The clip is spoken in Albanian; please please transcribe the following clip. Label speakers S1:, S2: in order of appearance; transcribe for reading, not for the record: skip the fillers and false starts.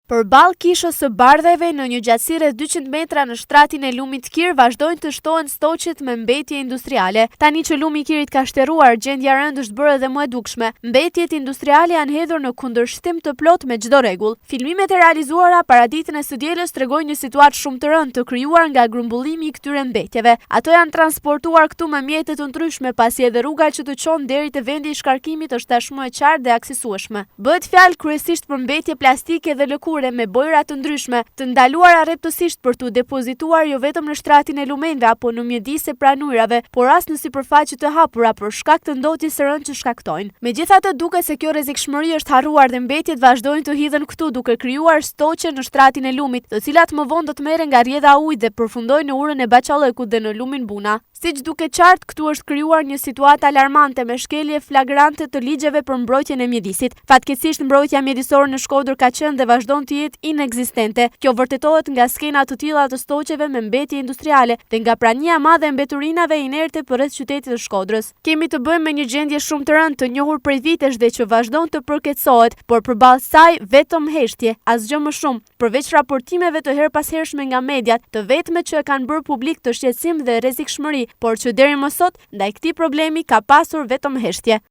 S1: Përballë kishës së Bardhajve në një gjatësi rreth 200 metra në shtratin e lumit Kir vazhdojnë të shtohen stoqet me mbetje industriale. Tani që lumi i Kirit ka shterruar, gjendja e rëndë është bërë edhe më e dukshme. Mbetjet industriale janë hedhur në kundërshtim të plotë me çdo rregull. Filmimet e realizuara paraditen e së dielës tregojnë një situatë shumë të rëndë të krijuar nga grumbullimi i këtyre mbetjeve. Ato janë transportuar këtu me mjete të ndryshme, pasi edhe rruga që të çon deri te vendi i shkarkimit është tashmë e qartë dhe aksesueshme. Bëhet fjalë kryesisht për mbetje plastike dhe lëkure me bojëra të ndryshme, të ndaluara rreptësisht për t'u depozituar jo vetëm në shtratin e lumenjve apo në mjedise pranë ujërave, por as në sipërfaqe të hapura për shkak të ndotjes së rëndë që shkaktojnë. Megjithatë, duket se kjo rrezikshmëri është harruar dhe mbetjet vazhdojnë të hidhen këtu duke krijuar stoqe në shtratin e lumit, të cilat më vonë do të merren nga rrjedha e ujit dhe përfundojnë në urën e Bahçallëkut dhe në lumin Buna. Siç duket qartë, këtu është krijuar një situatë alarmante me shkelje flagrante të ligjeve për mbrojtjen e mjedisit. Fatkeqësisht mbrojtja mjedisore në Shkodër ka qenë dhe vazhdon të jetë inekzistente. Kjo vërtetohet nga skena të tilla të stoqeve me mbetje industriale dhe nga prania e madhe e mbeturinave inerte përreth qytetit të Shkodrës. Kemi të bëjmë me një gjendje shumë të rëndë të njohur prej vitesh dhe që vazhdon të përkeqësohet, por përballë saj vetëm heshtje, asgjë më shumë. Përveç raportimeve të herëpashershme nga mediat, të vetmet që e kanë bërë publik këtë shqetësim dhe rrezikshmëri, por që deri më sot, ndaj këtij problemi ka pasur vetëm heshtje.